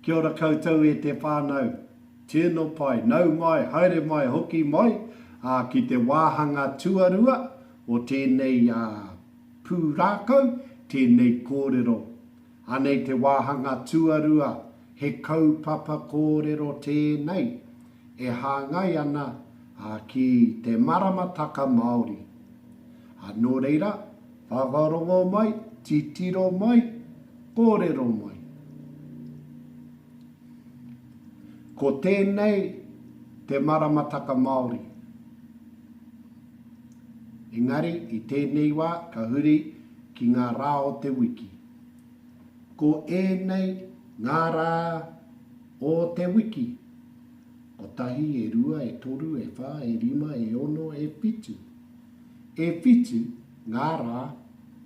Kia ora koutou e te whānau. Tino pai, nau mai, haere mai, hoki mai, ā, ki te wāhanga tuarua o tēnei pūrākau, tēnei kōrero. Anei te wāhanga tuarua, he kaupapa kōrero tēnei e hāngai ana ki te maramataka Māori. Ā, nō reira, whakarongo mai, titiro mai, kōrero mai. Ko tēnei te maramataka Māori. Engari, i tēnei wā, ka huri ki ngā rā o te wiki. Ko ēnei ngā rā o te wiki, kotahi, e rua, e toru, e whā, e rima, e ono, e whitu. E whitu ngā rā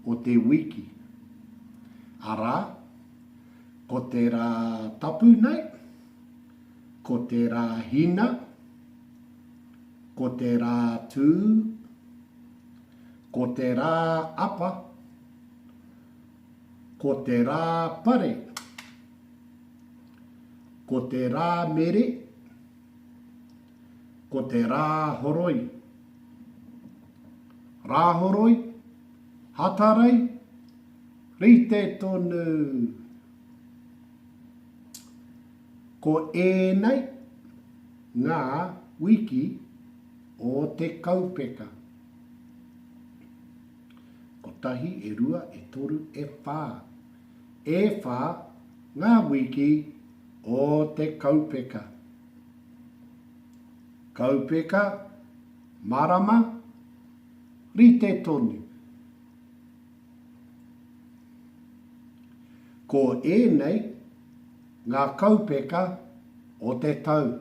o te wiki. Arā, ko te rā tapu nei, ko te rā hina, ko te rā tū, ko te rā apa, ko te rā pare, ko te rā mere, ko te rā horoi. Rāhoroi, Hatarei, rite tonu. Ko ēnei ngā wiki o te kaupeka. Kotahi, e rua, e toru, e whā. E whā ngā wiki o te kaupeka. Kaupeka, marama, rite tonu. Ko ēnei ngā kaupeka o te tau.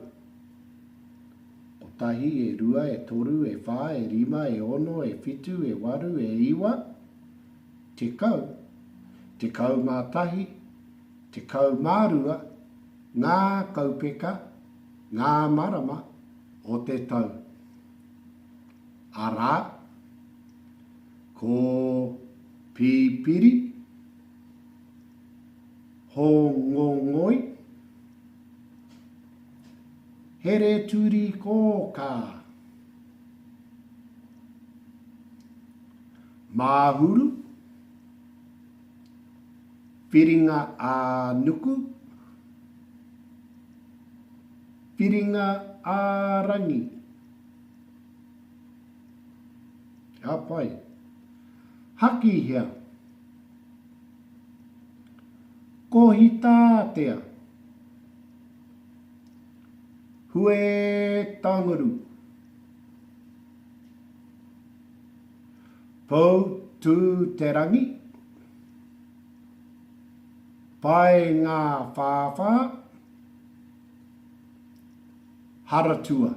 Kotahi, e rua, e toru, e whā, e rima, e ono, e whitu, e waru, e iwa, tekau, 11, 12 ngā kaupeka, ngā marama o te tau. Arā, ko Pipiri, Hōngongoi, Hereturikōkā, Māhuru, Whiringa-ā-nuku, Whiringa-ā-rangi. Ka pai. Hakihea. Kohitātea. Huetanguru. Poutū-te-rangi. Paengawhāwhā. Haratua.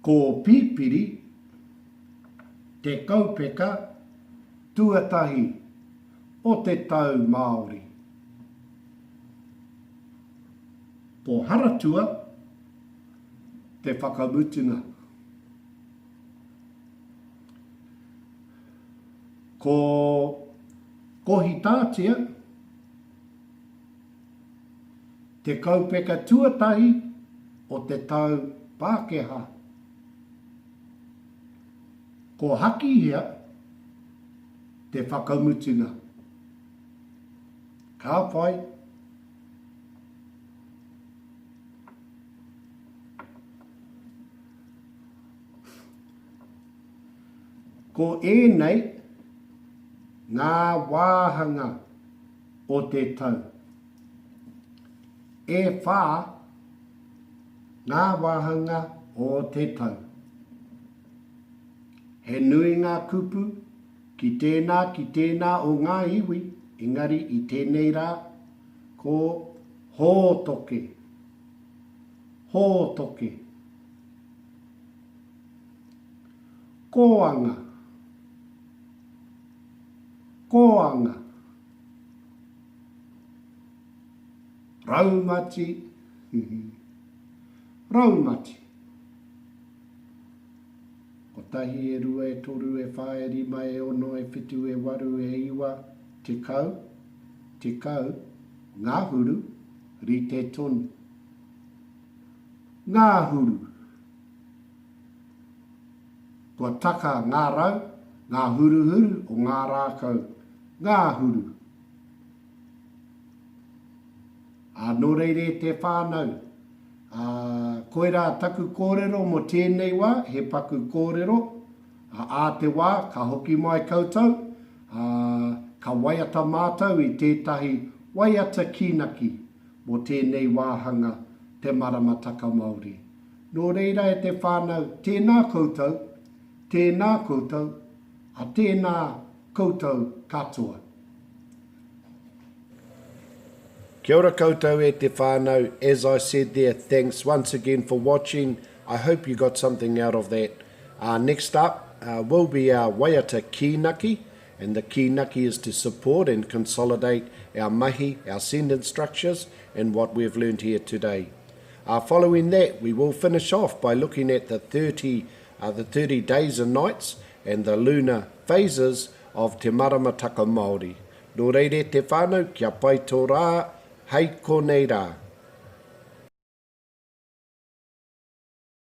Ko Pipiri te kaupeka tuatahi o te tau Māori. Ko Haratua te whakamutunga. Ko Kohitātea Te kaupeka tuatahi o te tau Pākehā. Ko Hakihea te whakamutunga. Ka whai. Ko ēnei ngā wāhanga o te tau. E whā ngā wāhanga o te tau. He nui ngā kupu ki tēnā ki tēnā o ngā iwi, engari i tēnei rā, ko Hōtoke. Hōtoke. Kōanga. Kōanga. Raumati, Raumati. Kotahi, e rua, e toru, e whā, e rima, e ono, e whitu, e waru, e iwa, tekau. 10, ngahuru, rite tonu. Ngahuru. Kua taka ngā rau, ngā huruhuru o ngā rākau, ngahuru. Ā, nō reira e te whānau, ā, koirā taku kōrero mō tēnei wā, he paku kōrero, ā, ā te wā ka hoki mai koutou, ā, ka waiata mātou i tētahi waiata kīnaki mō tēnei wāhanga Te Maramataka Māori. Nō reira e te whānau, tēnā koutou, tēnā koutou, a tēnā koutou katoa. Kia ora koutou e te whānau, as I said there, thanks once again for watching, I hope you got something out of that. Uh, next up uh, will be our waiata kīnaki, and the kīnaki is to support and consolidate our mahi, our sentence structures, and what we've learned here today. Uh, following that, we will finish off by looking at the 30, uh, the 30 days and nights and the lunar phases of Te Maramataka Māori. Nō reira e te whānau, kia pai tō rā, hei konei rā.